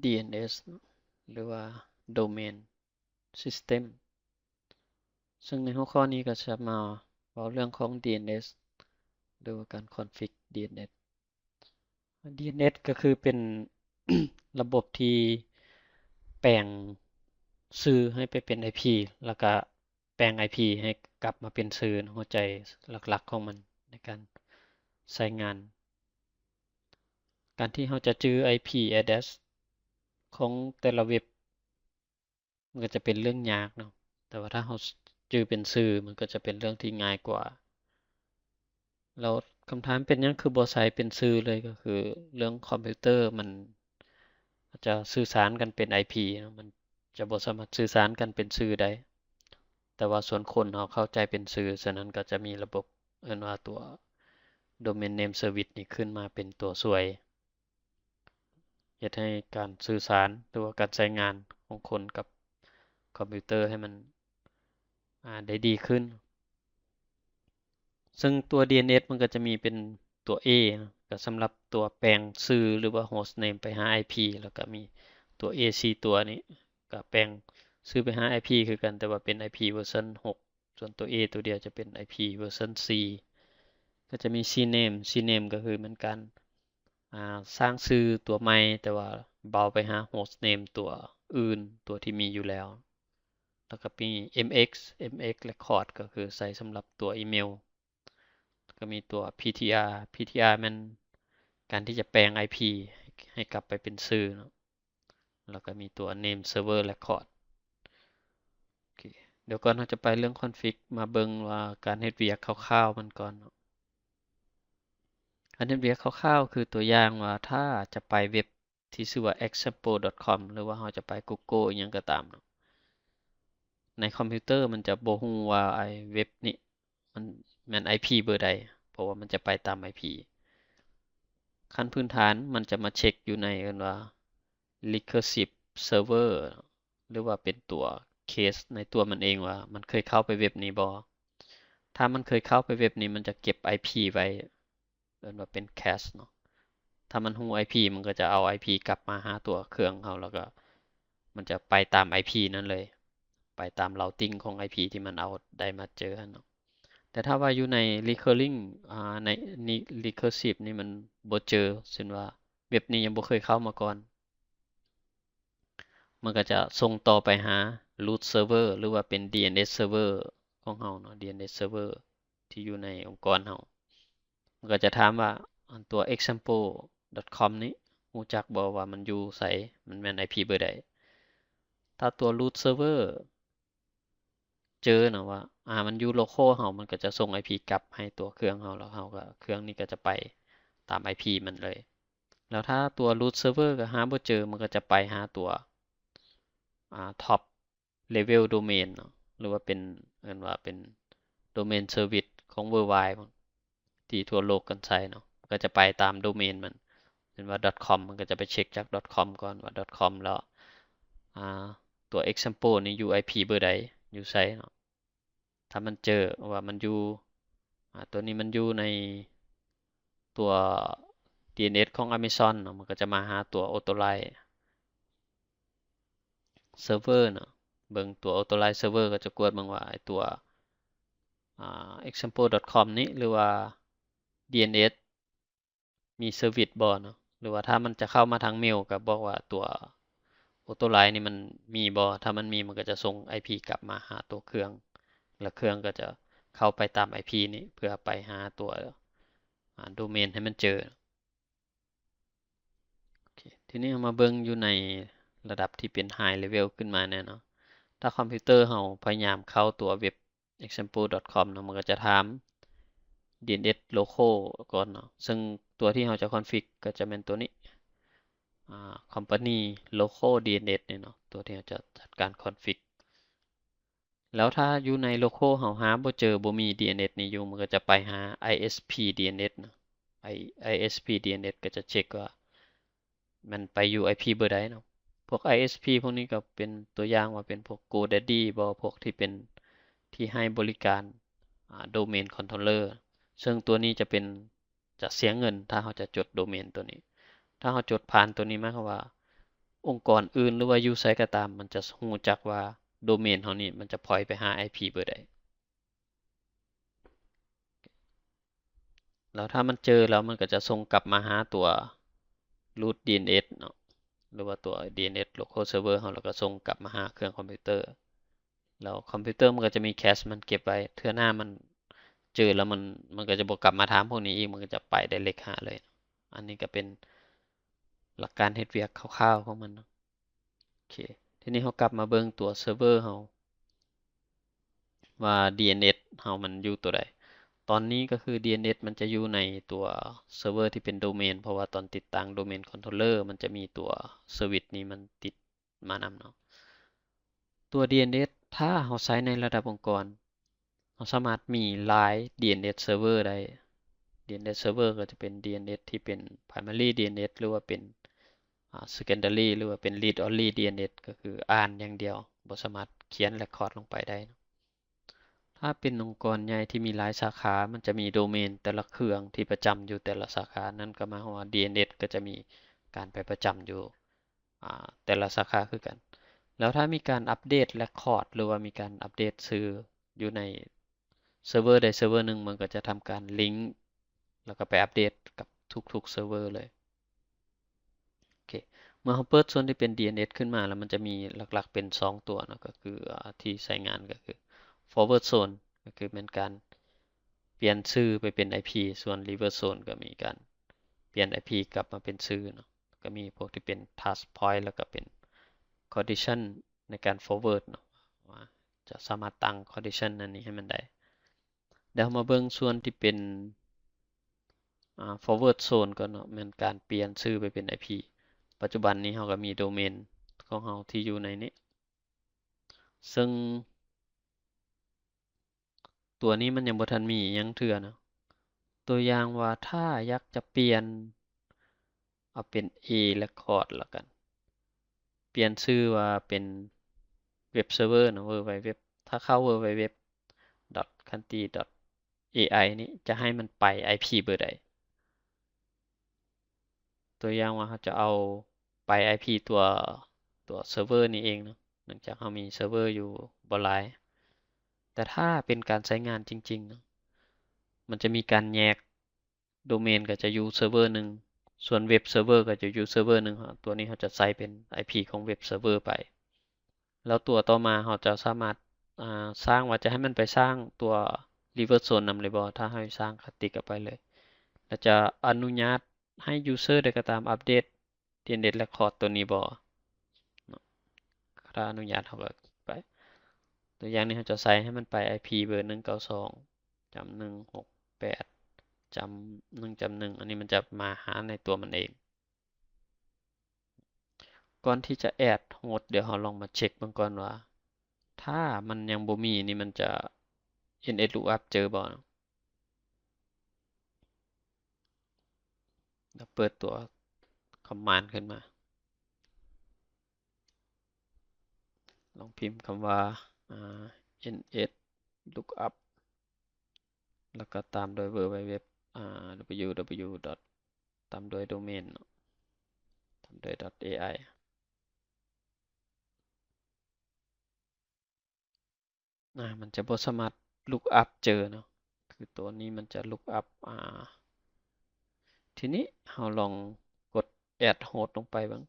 ດີເອັນເອສ ຫຼືວ່າ Domain System ເຊິ່ງໃນຫົວຂໍ້ນີ້ກໍຈະມາເວົ້າເລື່ອງຂອງ ດີເອັນເອສ ຫຼືວ່າການ config ດີເອັນເອສ. ດີເອັນເອສ ກໍຄືເປັນ ລະບົບທີ່ແປງຊື່ໃຫ້ໄປເປັນ ໄອພີ ແລ້ວກະແປງ ໄອພີ ໃຫ້ກັບມາເປັນຊື່ ຫົວໃຈຫຼັກໆຂອງມັນໃນການໃຊ້ງານ. ການທີ່ເຮົາຈະຈື່ ໄອພີ address ຂອງແຕ່ລະເວັບ ມັນກໍຈະເປັນເລື່ອງຍາກເນາະ, ແຕ່ວ່າຖ້າເຮົາຈື່ເປັນຊື່ ມັນກໍຈະເປັນເລື່ອງທີ່ງ່າຍກວ່າ. ແລ້ວຄຳຖາມ ເປັນຫຍັງຄືບໍ່ໃຊ້ເປັນຊື່ເລີຍ? ກໍຄືເລື່ອງຄອມພິວເຕີມັນອາດຈະສື່ສານກັນເປັນ ໄອພີ ເນາະ, ມັນຈະບໍ່ສາມາດສື່ສານກັນເປັນຊື່ໄດ້. ແຕ່ວ່າສ່ວນຄົນເຮົາເຂົ້າໃຈເປັນຊື່, ສະນັ້ນກໍຈະມີລະບົບເອີ້ນວ່າຕົວ Domain Name Service ນີ້ຂຶ້ນມາເປັນຕົວຊ່ວຍ ເຮັດໃຫ້ການສື່ສານ ຫຼືວ່າການໃຊ້ງານຂອງຄົນກັບຄອມພິວເຕີໃຫ້ມັນ ອາ ໄດ້ດີຂຶ້ນ. ເຊິ່ງຕົວ ດີເອັນເອສ ມັນກໍຈະມີເປັນຕົວ A ນະ, ກໍສຳລັບຕົວແປງຊື່ ຫຼືວ່າ host name ໄປຫາ ໄອພີ ແລ້ວກໍມີຕົວ A ສີ່ຕົວນີ້ ກໍແປງຊື່ໄປຫາ ໄອພີ ຄືກັນ, ແຕ່ວ່າເປັນ ໄອພີ ເວີຊັນຫົກ ສ່ວນຕົວ A ຕົວດຽວຈະເປັນ ໄອພີ ເວີຊັນສີ່. ກໍຈະມີ C name, C name ກໍຄືແມ່ນການ ອາ ສ້າງຊື່ຕົວໃໝ່ ແຕ່ວ່າເບົາໄປຫາ host name ຕົວອື່ນ ຕົວທີ່ມີຢູ່ແລ້ວ. ແລ້ວກໍມີ MX, MX Record ກໍຄືໃຊ້ສຳລັບຕົວອີເມວ. ແລ້ວກໍມີຕົວ PTR, PTR ແມ່ນການທີ່ຈະແປງ ໄອພີ ໃຫ້ກັບໄປເປັນຊື່ເນາະ. ແລ້ວກໍມີຕົວ Name Server Record. ໂອເຄ ດຽວກ່ອນເຮົາຈະໄປເລື່ອງ config ມາເບິ່ງວ່າການເຮັດວຽກຄ່າວໆມັນກ່ອນເນາະ. ການເຮັດວຽກຄ່າວໆ ຄືຕົວຢ່າງວ່າ ຖ້າຈະໄປເວັບທີ່ຊື່ວ່າ example.com ຫຼືວ່າເຮົາຈະໄປ Google ອີ່ຫຍັງກໍຕາມເນາະ, ໃນຄອມພິວເຕີມັນຈະບໍ່ຮູ້ວ່າ ໄອ້ເວັບນີ້ ມັນແມ່ນ ໄອພີ ເບີໃດ, ເພາະວ່າມັນຈະໄປຕາມ ໄອພີ. ຂັ້ນພື້ນຖານມັນຈະມາເຊັກຢູ່ໃນ ເອີ້ນວ່າ recursive server ຫຼືວ່າເປັນຕົວ cache ໃນຕົວມັນເອງວ່າມັນເຄີຍເຂົ້າໄປເວັບນີ້ບໍ່. ຖ້າມັນເຄີຍເຂົ້າໄປເວັບນີ້ ມັນຈະເກັບ ໄອພີ ໄວ້ ເອີ້ນວ່າເປັນ cache ເນາະ. ຖ້າມັນຮູ້ ໄອພີ ມັນກໍຈະເອົາ ໄອພີ ກັບມາຫາຕົວເຄື່ອງເຮົາ ແລ້ວກໍມັນຈະໄປຕາມ ໄອພີ ນັ້ນເລີຍ, ໄປຕາມ routing ຂອງ ໄອພີ ທີ່ມັນເອົາໄດ້ມາເຈີຫັ້ນເນາະ. ແຕ່ຖ້າວ່າຢູ່ໃນ recurring ອາ ໃນ recursive ນີ້ມັນບໍ່ເຈີ, ເຊັ່ນວ່າເວັບນີ້ຍັງບໍ່ເຄີຍເຂົ້າມາກ່ອນ, ມັນກໍຈະສົ່ງຕໍ່ໄປຫາ root server ຫຼືວ່າເປັນ DNS server ຂອງເຮົາເນາະ, DNS server ທີ່ຢູ່ໃນອົງກອນເຮົາ. ມັນກໍຈະຖາມວ່າ ອັນຕົວ example.com ນີ້ ຮູ້ຈັກບໍ່ວ່າມັນຢູ່ໃສ, ມັນແມ່ນ ໄອພີ ເບີໃດ. ຖ້າຕົວ root server ເຈີນະວ່າ ອາ ມັນຢູ່ local ເຮົາ, ມັນກໍຈະສົ່ງ ໄອພີ ກັບໃຫ້ຕົວເຄື່ອງເຮົາ, ແລ້ວເຮົາກໍ ເຄື່ອງນີ້ກໍຈະໄປຕາມ ໄອພີ ມັນເລີຍ. ແລ້ວຖ້າຕົວ root server ກໍຫາບໍ່ເຈີ, ມັນກໍຈະໄປຫາຕົວ ອາ top level domain ເນາະ, ຫຼືວ່າເປັນ ເອີ້ນວ່າເປັນ domain service ຂອງ worldwide ທີ່ທົ່ວໂລກກັນໃຊ້ເນາະ, ມັນກໍຈະໄປຕາມ domain ມັນ. ເຊັ່ນວ່າ .com ມັນກໍຈະໄປເຊັກຈາກ .com ກ່ອນວ່າ .com ແລ້ວ ອາ ຕົວ example ນີ້ຢູ່ ໄອພີ ເບີໃດ, ຢູ່ໃສເນາະ. ຖ້າມັນເຈີວ່າມັນຢູ່ ອາ ຕົວນີ້ມັນຢູ່ໃນຕົວ DNS ຂອງ Amazon ເນາະ, ມັນກໍຈະມາຫາຕົວ authorize server ເນາະ. ເບິ່ງຕົວ authorize server ກໍຈະກວດເບິ່ງວ່າ ໄອ້ຕົວ ອາ example.com ນີ້ ຫຼືວ່າ DNS ມີ service ບໍ່ເນາະ, ຫຼືວ່າຖ້າມັນຈະເຂົ້າມາທາງເມວ ກໍບອກວ່າຕົວ authorize ນີ້ມັນມີບໍ່, ຖ້າມັນມີ ມັນກໍຈະສົ່ງ ໄອພີ ກັບມາຫາຕົວເຄື່ອງ ແລະ ເຄື່ອງກໍຈະເຂົ້າໄປຕາມ ໄອພີ ນີ້ ເພື່ອໄປຫາຕົວ ອາ domain ໃຫ້ມັນເຈີ. ໂອເຄ ທີນີ້ເຮົາມາເບິ່ງຢູ່ໃນລະດັບທີ່ເປັນ high level ຂຶ້ນມາແດ່ເນາະ. ຖ້າຄອມພິວເຕີເຮົາພະຍາຍາມເຂົ້າຕົວເວັບ example.com ເນາະ, ມັນກໍຈະຖາມ DNS local ກ່ອນເນາະ, ເຊິ່ງຕົວທີ່ເຮົາຈະ config ກໍຈະແມ່ນຕົວນີ້ ອາ company local DNS ນີ້ເນາະ, ຕົວທີ່ເຮົາຈະຈັດການ config. ແລ້ວຖ້າຢູ່ໃນ local ເຮົາຫາບໍ່ເຈີ ບໍ່ມີ DNS ນີ້ຢູ່, ມັນກໍຈະໄປຫາ ISP DNS ເນາະ, I- ISP DNS ກໍຈະເຊັກວ່າ ມັນໄປຢູ່ ໄອພີ ເບີໃດເນາະ. ພວກ ISP ພວກນີ້ກໍເປັນຕົວຢ່າງວ່າເປັນພວກ GoDaddy ບໍ່, ພວກທີ່ເປັນ ທີ່ໃຫ້ບໍລິການ ອາ domain controller, ເຊິ່ງຕົວນີ້ຈະເປັນ ຈະເສຍເງິນຖ້າເຮົາຈະຈົດ domain ຕົວນີ້. ຖ້າເຮົາຈົດຜ່ານຕົວນີ້ ໝາຍຄວາມວ່າ ອົງກອນອື່ນ ຫຼືວ່າຢູ່ໃສກໍຕາມ ມັນຈະຮູ້ຈັກວ່າໂດເມນເຮົານີ້ ມັນຈະພອຍໄປຫາໄອພີເບີໃດ. ແລ້ວຖ້າມັນເຈີແລ້ວ ມັນກໍຈະສົ່ງກັບມາຫາຕົວ root DNS ເນາະ ຫຼືວ່າຕົວ DNS local server ເຮົາ ແລ້ວກໍສົ່ງກັບມາຫາເຄື່ອງຄອມພິວເຕີ. ແລ້ວຄອມພິວເຕີມັນກໍຈະມີແຄຊມັນເກັບໄວ້ ເທື່ອໜ້າມັນເຈີແລ້ວ ມັນ ມັນກໍຈະບໍ່ກັບມາຖາມພວກນີ້ອີກ ມັນກໍຈະໄປ direct ຫາເລີຍ. ອັນນີ້ກໍເປັນຫຼັກການເຮັດວຽກຄ່າວໆຂອງມັນເນາະ. ໂອເຄ ທີນີ້ເຮົາກັບມາເບິ່ງຕົວເຊີເວີເຮົາ ວ່າ DNS ເຮົາມັນຢູ່ຕົວໃດ. ຕອນນີ້ກໍຄື DNS ມັນຈະຢູ່ໃນຕົວເຊີເວີທີ່ເປັນໂດເມນ ເພາະວ່າຕອນຕິດຕັ້ງ domain controller ມັນຈະມີຕົວ service ນີ້ມັນຕິດມານຳເນາະ. ຕົວ DNS ຖ້າເຮົາໃຊ້ໃນລະດັບອົງກອນ ເຮົາສາມາດມີຫຼາຍ DNS server ໄດ້. DNS server ກໍຈະເປັນ DNS ທີ່ເປັນ primary DNS ຫຼືວ່າເປັນ ອ່າ secondary ຫຼືວ່າເປັນ read only DNS ກໍຄືອ່ານຢ່າງດຽວ ບໍ່ສາມາດຂຽນ record ລົງໄປໄດ້ເນາະ. ຖ້າເປັນອົງກອນໃຫຍ່ທີ່ມີຫຼາຍສາຂາ ມັນຈະມີໂດເມນແຕ່ລະເຄື່ອງທີ່ປະຈຳຢູ່ແຕ່ລະສາຂາ ນັ້ນກໍໝາຍຄວາມວ່າ DNS ກໍຈະມີການໄປປະຈຳຢູ່ ອ່າ ແຕ່ລະສາຂາຄືກັນ. ແລ້ວຖ້າມີການອັບເດດ record ຫຼືວ່າມີການອັບເດດຊື່ຢູ່ໃນ server ໃດ server ໜຶ່ງ ມັນກໍຈະທຳການ link ແລ້ວກໍໄປອັບເດດກັບທຸກໆ server ເລີຍ. ໂອເຄ ເມື່ອເຮົາເປີດສ່ວນທີ່ເປັນ DNS ຂຶ້ນມາແລ້ວ ມັນຈະມີຫຼັກໆເປັນສອງຕົວເນາະ ກໍຄື ອ່າ ທີ່ໃຊ້ງານກໍຄື forward zone ກໍຄືແມ່ນການປ່ຽນຊື່ໄປເປັນ IP ສ່ວນ reverse zone ກໍມີການປ່ຽນ IP ກັບມາເປັນຊື່ເນາະ. ກໍມີພວກທີ່ເປັນ task point ແລ້ວກໍເປັນ condition ໃນການ forward ເນາະ ວ່າຈະສາມາດຕັ້ງ condition ອັນນີ້ໃຫ້ມັນໄດ້. ດຽວເຮົາມາເບິ່ງສ່ວນທີ່ເປັນ ອ່າ forward zone ກ່ອນເນາະ ແມ່ນການປ່ຽນຊື່ໄປເປັນ IP. ປັດຈຸບັນນີ້ເຮົາກໍມີໂດເມນຂອງເຮົາທີ່ຢູ່ໃນນີ້ ເຊິ່ງຕົວນີ້ມັນຍັງບໍ່ທັນມີອີ່ຫຍັງເທື່ອເນາະ. ຕົວຢ່າງວ່າຖ້າຢາກຈະປ່ຽນ ເອົາເປັນ A record ລະກັນ ປ່ຽນຊື່ວ່າເປັນ web server ເນາະ www ຖ້າເຂົ້າ www.khanti.ai ນີ້ ຈະໃຫ້ມັນໄປ IP ເບີໃດ. ຕົວຢ່າງວ່າເຮົາຈະເອົາໄປ IP ຕົວ ຕົວ server ນີ້ເອງເນາະ ເນື່ອງຈາກເຮົາມີ server ຢູ່ບໍ່ຫຼາຍ. ແຕ່ຖ້າເປັນການໃຊ້ງານຈິງໆເນາະ ມັນຈະມີການແຍກ ໂດເມນກໍຈະຢູ່ເຊີເວີໜຶ່ງ ສ່ວນເວັບເຊີເວີກໍຈະຢູ່ເຊີເວີໜຶ່ງ. ຕົວນີ້ເຮົາຈະໃສ່ເປັນ IP ຂອງເວັບເຊີເວີໄປ ແລ້ວຕົວຕໍ່ມາເຮົາຈະສາມາດ ອ່າ ສ້າງວ່າຈະໃຫ້ມັນໄປສ້າງຕົວ reverse zone ນຳເລີຍບໍ່. ຖ້າໃຫ້ສ້າງ ຄະຕິກເຂົ້າໄປເລີຍ ແລ້ວຈະອະນຸຍາດໃຫ້ user ໃດກໍຕາມອັບເດດ DNS record ຕົວນີ້ບໍ່ເນາະ. ຖ້າອະນຸຍາດເຮົາກໍໄປ ຕົວຢ່າງນີ້ເຮົາຈະໃສ່ໃຫ້ມັນໄປ IP ເບີໜຶ່ງເກົ້າສອງ ຈ້ຳ ໜຶ່ງຫົກແປດ ຈ້ຳ ໜຶ່ງ ຈ້ຳ ໜຶ່ງ. ອັນນີ້ມັນຈະມາຫາໃນຕົວມັນເອງ. ກ່ອນທີ່ຈະ add host ດຽວເຮົາລອງມາເຊັກເບິ່ງກ່ອນວ່າ ຖ້າມັນຍັງບໍ່ມີນີ້ ມັນຈະ nslookup ເຈີບໍ່ເນາະ. ແລ້ວເປີດຕົວ command ຂຶ້ນມາ ລອງພິມຄຳວ່າ ອ່າ nslookup ແລ້ວກໍຕາມດ້ວຍ www ອ່າ www. ຕາມດ້ວຍໂດເມນເນາະ ຕາມດ້ວຍ .ai. ອ່າ ມັນຈະບໍ່ສາມາດ look up ເຈີເນາະ ຄືຕົວນີ້ມັນຈະ look up ອ່າ ທີນີ້ເຮົາລອງກົດ add host ລົງໄປເບິ່ງ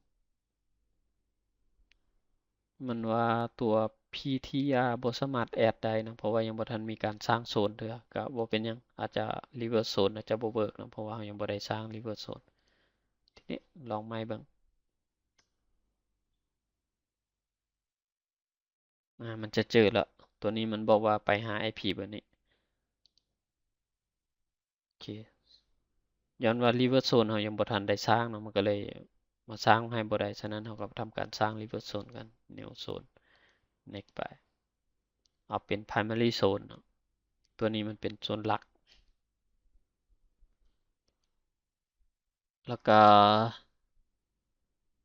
ມັນວ່າຕົວ PTR ບໍ່ສາມາດ add ໄດ້ເນາະ ເພາະວ່າຍັງບໍ່ທັນມີການສ້າງໂຊນເທື່ອ. ກະບໍ່ເປັນຫຍັງ ອາດຈະ reverse zone ອາດຈະບໍ່ work ເນາະ ເພາະວ່າເຮົາຍັງບໍ່ໄດ້ສ້າງ reverse zone. ທີນີ້ລອງໃໝ່ເບິ່ງ. ອ່າ ມັນຈະເຈີແລ້ວ ຕົວນີ້ມັນບອກວ່າໄປຫາ IP ເບີນີ້. ໂອເຄ ຍ້ອນວ່າ reverse zone ເຮົາຍັງບໍ່ທັນໄດ້ສ້າງເນາະ ມັນກໍເລີຍມາສ້າງໃຫ້ບໍ່ໄດ້. ສະນັ້ນເຮົາກໍທຳການສ້າງ reverse zone ກັນ new zone next ໄປ ເອົາເປັນ primary zone ເນາະ ຕົວນີ້ມັນເປັນໂຊນຫຼັກ. ແລ້ວກະ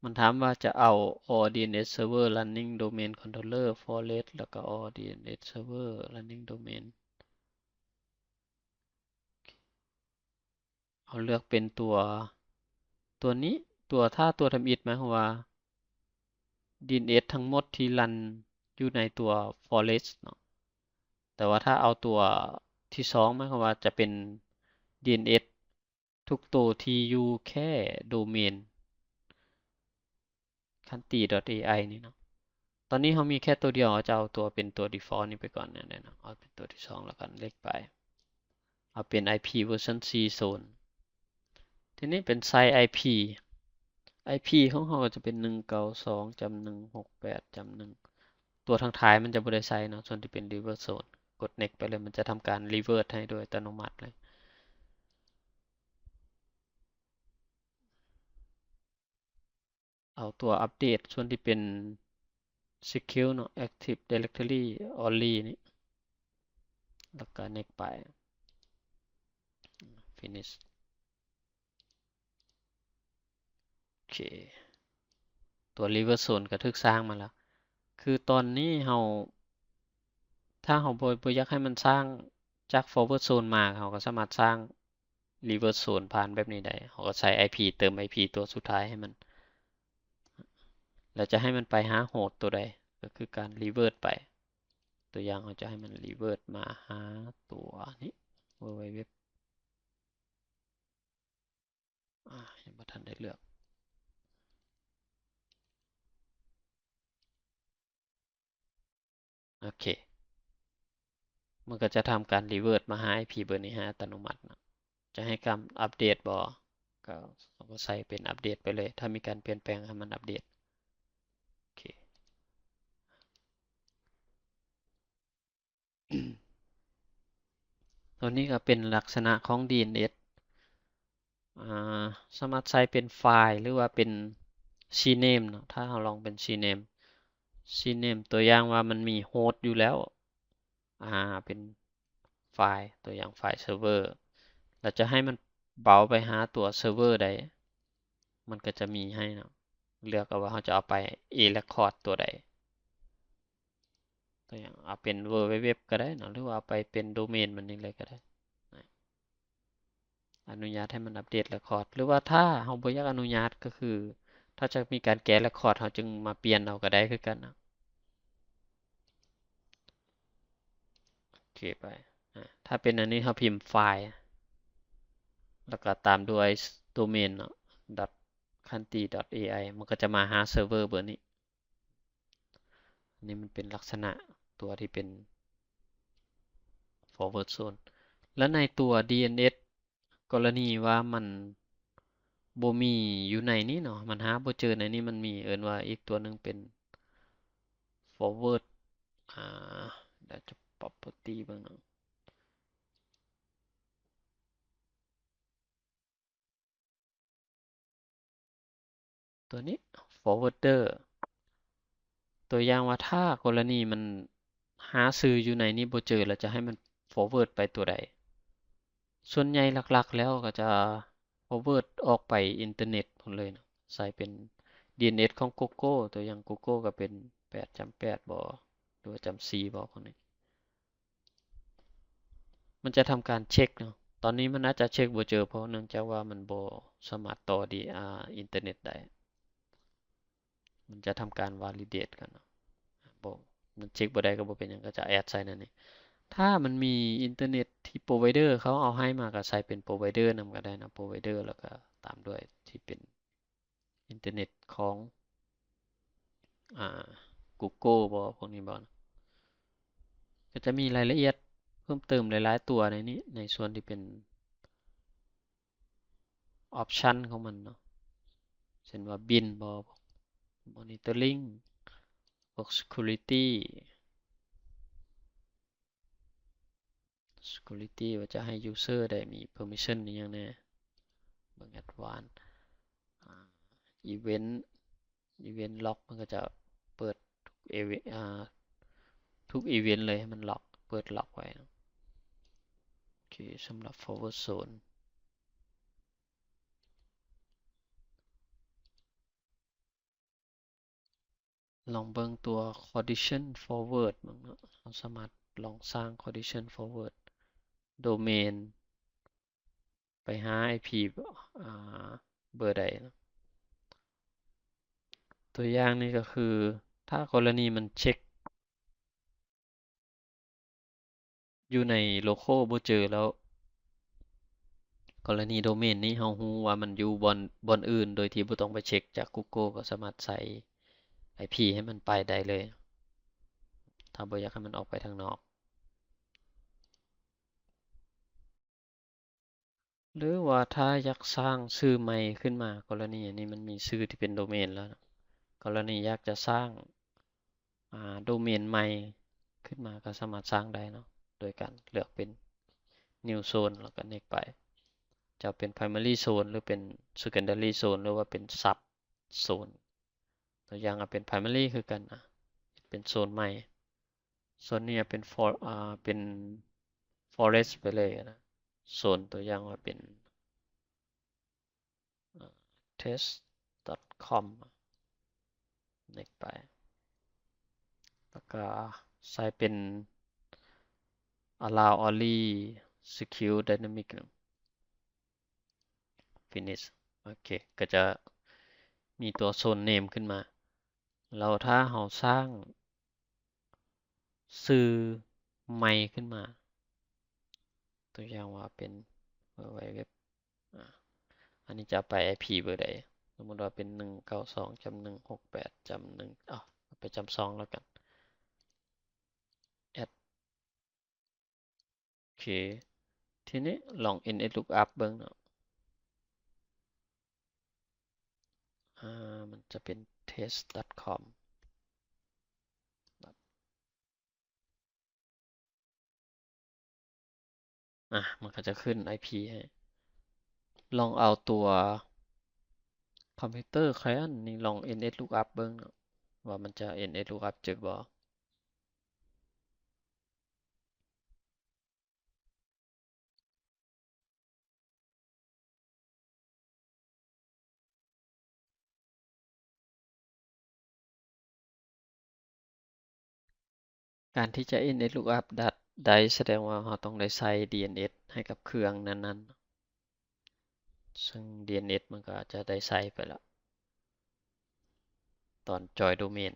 ມັນຖາມວ່າຈະເອົາ all DNS server running domain controller forest ແລ້ວກະ all DNS server running domain ເຮົາເລືອກເປັນຕົວ ຕົວນີ້ ຕົວ ຖ້າຕົວທຳອິດ ໝາຍຄວາມວ່າ ດີເອັນເອັສທັງໝົດທີ່ຣັນຢູ່ໃນຕົວ forest ເນາະ. ແຕ່ວ່າຖ້າເອົາຕົວທີສອງ ໝາຍຄວາມວ່າຈະເປັນ ດີເອັນເອັສ ທຸກໂຕທີ່ຢູ່ແຄ່ໂດເມນ Kanti.ai ນີ້ເນາະ. ຕອນນີ້ເຮົາມີແຄ່ໂຕດຽວ ເຮົາຈະເອົາຕົວເປັນຕົວ default ນີ້ໄປກ່ອນເນາະ ເອົາເປັນຕົວທີສອງ ແລ້ວກັນ ເລັກໄປ ເອົາເປັນ IP version ສີ່ສູນ ທີນີ້ເປັນ size IP IP ຂອງເຮົາກໍຈະເປັນ ໜຶ່ງເກົ້າສອງຈ້ຳໜຶ່ງຫົກແປດຈ້ຳໜຶ່ງ ຕົວທາງທ້າຍມັນຈະບໍ່ໄດ້ໃສ່ເນາະ ສ່ວນທີ່ເປັນ reverse zone ກົດ next ໄປເລີຍ ມັນຈະທຳການ reverse ໃຫ້ໂດຍອັດຕະໂນມັດເລີຍ. ເອົາຕົວອັບເດດສ່ວນທີ່ເປັນ secure ເນາະ Active Directory only ນີ້ ແລ້ວກໍ next ໄປ finish. ໂອເຄ ຕົວ reverse zone ກໍຖືກສ້າງມາແລ້ວ. ຄືຕອນນີ້ເຮົາ ຖ້າເຮົາບໍ່ ບໍ່ຢາກໃຫ້ມັນສ້າງຈາກ forward zone ມາ ເຮົາກໍສາມາດສ້າງ reverse zone ຜ່ານແບບນີ້ໄດ້. ເຮົາກໍໃສ່ IP ເຕີມ IP ຕົວສຸດທ້າຍໃຫ້ມັນ ແລ້ວຈະໃຫ້ມັນໄປຫາ host ຕົວໃດ ກໍຄືການ reverse ໄປ. ຕົວຢ່າງ ເຮົາຈະໃຫ້ມັນ reverse ມາຫາຕົວນີ້ www ອາ ຍັງບໍ່ທັນໄດ້ເລືອກ. ໂອເຄ ມັນກໍຈະທຳການ reverse ມາຫາ IP ເບີນີ້ໃຫ້ອັດຕະໂນມັດເນາະ. ຈະໃຫ້ການອັບເດດບໍ່? ກໍ ເຮົາກໍໃສ່ເປັນອັບເດດໄປເລີຍ. ຖ້າມີການປ່ຽນແປງ ໃຫ້ມັນອັບເດດ. ໂອເຄ. ຕົວນີ້ກໍເປັນລັກສະນະຂອງ DNS ອາ ສາມາດໃຊ້ເປັນໄຟລ໌ ຫຼືວ່າເປັນ CNAME ເນາະ. ຖ້າເຮົາລອງເປັນ CNAME CNAME ຕົວຢ່າງວ່າມັນມີ host ຢູ່ແລ້ວ ອາ ເປັນໄຟລ໌ ຕົວຢ່າງໄຟລ໌ server ແລ້ວຈະໃຫ້ມັນເບົາໄປຫາຕົວ server ໃດ ມັນກໍຈະມີໃຫ້ເນາະ. ເລືອກເອົາວ່າເຮົາຈະເອົາໄປ A record ຕົວໃດ ຕົວຢ່າງເອົາເປັນ www ກໍໄດ້ເນາະ ຫຼືວ່າເອົາໄປເປັນໂດເມນມັນນີ້ເລີຍກໍໄດ້. ອະນຸຍາດໃຫ້ມັນອັບເດດ record ຫຼືວ່າຖ້າເຮົາບໍ່ຢາກອະນຸຍາດ ກໍຄືຖ້າຈະມີການແກ້ record ເຮົາຈຶ່ງມາປ່ຽນເອົາກໍໄດ້ຄືກັນເນາະ. ໂອເຄໄປ ອາ ຖ້າເປັນອັນນີ້ເຮົາພິມໄຟລ໌ ແລ້ວກໍຕາມດ້ວຍໂດເມນເນາະ .kanti.ai ມັນກໍຈະມາຫາ server ເບີນີ້. ອັນນີ້ມັນເປັນລັກສະນະຕົວທີ່ເປັນ forward zone ແລະ ໃນຕົວ DNS ກໍລະນີວ່າມັນບໍ່ມີຢູ່ໃນນີ້ເນາະ ມັນຫາບໍ່ເຈີໃນນີ້ ມັນມີ ເອີ້ນວ່າອີກຕົວໜຶ່ງເປັນ forward ອາ ດຽວຈະ property ເບິ່ງເນາະ. ຕົວນີ້ forwarder ຕົວຢ່າງວ່າ ຖ້າກໍລະນີມັນຫາຊື່ຢູ່ໃນນີ້ບໍ່ເຈີ ແລ້ວຈະໃຫ້ມັນ forward ໄປຕົວໃດ? ສ່ວນໃຫຍ່ຫຼັກໆແລ້ວກໍຈະ forward ອອກໄປອິນເຕີເນັດພຸ້ນເລີຍເນາະ. ໃສ່ເປັນ DNS ຂອງ Google ຕົວຢ່າງ Google ກໍເປັນ ແປດຈ້ຳແປດ ບໍ ຫຼືວ່າຈ້ຳສີ່ ບໍ ພວກນີ້. ມັນຈະທຳການເຊັກເນາະ. ຕອນນີ້ມັນອາດຈະເຊັກບໍ່ເຈີ ເພາະເນື່ອງຈາກວ່າມັນບໍ່ສາມາດຕໍ່ດີ ອາ ອິນເຕີເນັດໄດ້. ມັນຈະທຳການ validate ກ່ອນເນາະ. ບໍ່ ມັນເຊັກບໍ່ໄດ້ກໍບໍ່ເປັນຫຍັງ ກໍຈະ add ໃສ່ໃນນີ້. ຖ້າມັນມີອິນເຕີເນັດທີ່ provider ເຂົາເອົາໃຫ້ມາ ກໍໃສ່ເປັນ provider ນຳກໍໄດ້ເນາະ. provider ແລ້ວກໍຕາມດ້ວຍທີ່ເປັນ ອິນເຕີເນັດຂອງ ອາ Google ບໍ ພວກນີ້ບໍ ກໍຈະມີລາຍລະອຽດເພີ່ມເຕີມຫຼາຍໆຕົວໃນນີ້ ໃນສ່ວນທີ່ເປັນ option ຂອງມັນເນາະ ເຊັ່ນວ່າ bin ບໍ monitoring ພວກ security security ວ່າຈະໃຫ້ user ໄດ້ມີ permission ອີ່ຫຍັງແດ່. ເບິ່ງ advanced ອາ event event log ມັນກໍຈະເປີດທຸກ event ອາ ທຸກ event ເລີຍ ໃຫ້ມັນ log ເປີດ log ໄວ້ເນາະ. ໂອເຄ ສຳລັບ forward zone ລອງເບິ່ງຕົວ condition forward ເບິ່ງເນາະ. ເຮົາສາມາດລອງສ້າງ condition forward domain ໄປຫາ IP ອາ ເບີໃດເນາະ. ຕົວຢ່າງນີ້ກໍຄື ຖ້າກໍລະນີມັນເຊັກຢູ່ໃນ local ບໍ່ເຈີແລ້ວ ກໍລະນີໂດເມນນີ້ເຮົາຮູ້ວ່າມັນຢູ່ບ່ອນ ບ່ອນອື່ນ ໂດຍທີ່ບໍ່ຕ້ອງໄປເຊັກຈາກ Google ກໍສາມາດໃສ່ IP ໃຫ້ມັນໄປໄດ້ເລີຍ ຖ້າບໍ່ຢາກໃຫ້ມັນອອກໄປທາງນອກ. ຫຼືວ່າຖ້າຢາກສ້າງຊື່ໃໝ່ຂຶ້ນມາ ກໍລະນີອັນນີ້ມັນມີຊື່ທີ່ເປັນໂດເມນແລ້ວ ກໍລະນີຢາກຈະສ້າງ ອາ ໂດເມນໃໝ່ຂຶ້ນມາ ກໍສາມາດສ້າງໄດ້ເນາະ ໂດຍການເລືອກເປັນ New Zone ແລ້ວກໍ Next ໄປ ຈະເປັນ Primary Zone ຫຼືເປັນ Secondary Zone ຫຼືວ່າເປັນ Sub Zone ຕົວຢ່າງເອົາເປັນ Primary ຄືກັນ ອາ ເປັນໂຊນໃໝ່ ໂຊນນີ້ເອົາເປັນ For ອາ ເປັນ Forest ໄປເລີຍນະ ໂຊນຕົວຢ່າງວ່າເປັນ ອາ test.com Next ໄປ ແລ້ວກໍໃສ່ເປັນ Allow Only Secure Dynamic Finish ໂອເຄ ກໍຈະມີຕົວ Zone Name ຂຶ້ນມາ ແລ້ວຖ້າເຮົາສ້າງຊື່ໃໝ່ຂຶ້ນມາ ຕົວຢ່າງວ່າເປັນ www ອາ ອັນນີ້ຈະເອົາໄປ IP ເບີໃດ ສົມມຸດວ່າເປັນ ໜຶ່ງເກົ້າສອງ ຈ້ຳ ໜຶ່ງຫົກແປດ ຈ້ຳ ໜຶ່ງ ເອົາໄປ ຈ້ຳສອງ ແລ້ວກັນ Add ໂອເຄ ທີນີ້ລອງ nslookup ເບິ່ງເນາະ ອາ ມັນຈະເປັນ test.com ອາ ມັນກໍຈະຂຶ້ນ IP ໃຫ້ ລອງເອົາຕົວ Computer Client ນີ້ລອງ nslookup ເບິ່ງເນາະ ວ່າມັນຈະ nslookup ເຈີບໍ່. ການທີ່ຈະ nslookup ໄດ້ ສະແດງວ່າເຮົາຕ້ອງໄດ້ໃສ່ DNS ໃຫ້ກັບເຄື່ອງນັ້ນໆ ເຊິ່ງ DNS ມັນກໍອາດຈະໄດ້ໃສ່ໄປແລ້ວ ຕອນ join domain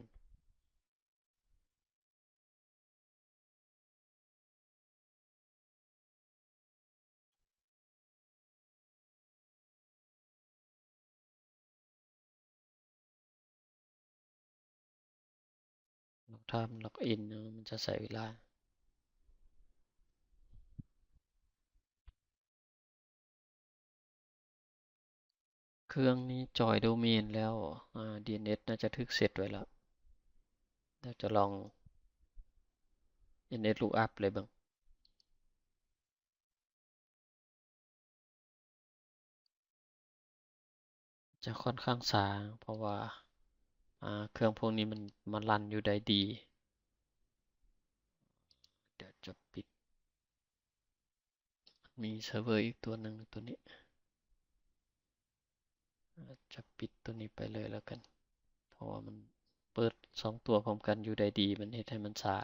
ຖ້າມັນ login ມັນຈະໃຊ້ເວລາ. ເຄື່ອງນີ້ join domain ແລ້ວ ອາ DNS ໜ້າຈະຖືກເຊັດໄວ້ແລ້ວ. ດຽວຈະລອງ nslookup ເລີຍເບິ່ງ. ຈະຂ້ອນຂ້າງຊ້າ ເພາະວ່າ ອາ ເຄື່ອງພວກນີ້ມັນມາຣັນຢູ່ໄດ້ດີ. ດຽວຈະປິດ ມີເຊີເວີອີກຕົວໜຶ່ງ ຕົວນີ້ ຈະປິດຕົວນີ້ໄປເລີຍແລ້ວກັນ ເພາະວ່າມັນເປີດສອງຕົວພ້ອມກັນຢູ່ໄດ້ດີ ມັນເຮັດໃຫ້ມັນຊ້າ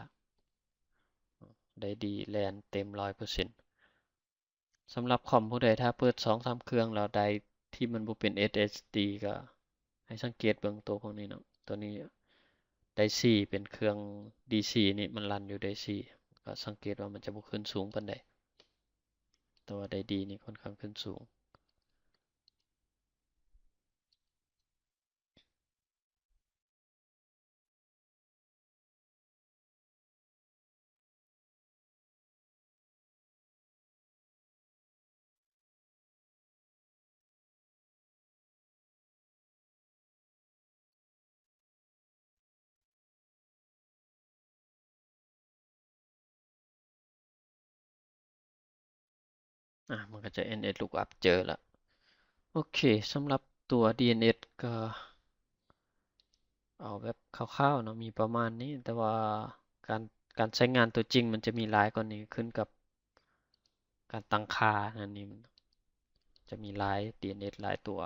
ໄດ້ດີ ແລ່ນເຕັມຮ້ອຍເປີເຊັນ. ສຳລັບຄອມຜູ້ໃດ ຖ້າເປີດສອງສາມເຄື່ອງແລ້ວໄດ້ທີ່ມັນບໍ່ເປັນ SSD ກໍໃຫ້ສັງເກດເບິ່ງຕົວພວກນີ້ເນາະ ຕົວນີ້ໄດ້ສີ່ ເປັນເຄື່ອງ DC ນີ້ ມັນຣັນຢູ່ໄດ້ສີ່ ກໍສັງເກດວ່າມັນຈະບໍ່ຂຶ້ນສູງປານໃດ ແຕ່ວ່າໄດ້ດີນີ້ຂ້ອນຂ້າງຂຶ້ນສູງ. ອາ ມັນກໍຈະ nslookup ເຈີລະ. ໂອເຄ ສຳລັບຕົວ DNS ກໍເອົາແບບຄ່າວໆເນາະ ມີປະມານນີ້ ແຕ່ວ່າການ ການໃຊ້ງານຕົວຈິງມັນຈະມີຫຼາຍກວ່ານີ້ ຂຶ້ນກັບການຕັ້ງຄ່ານັ້ນນີ້ ມັນຈະມີຫຼາຍ DNS ຫຼາຍຕົວ.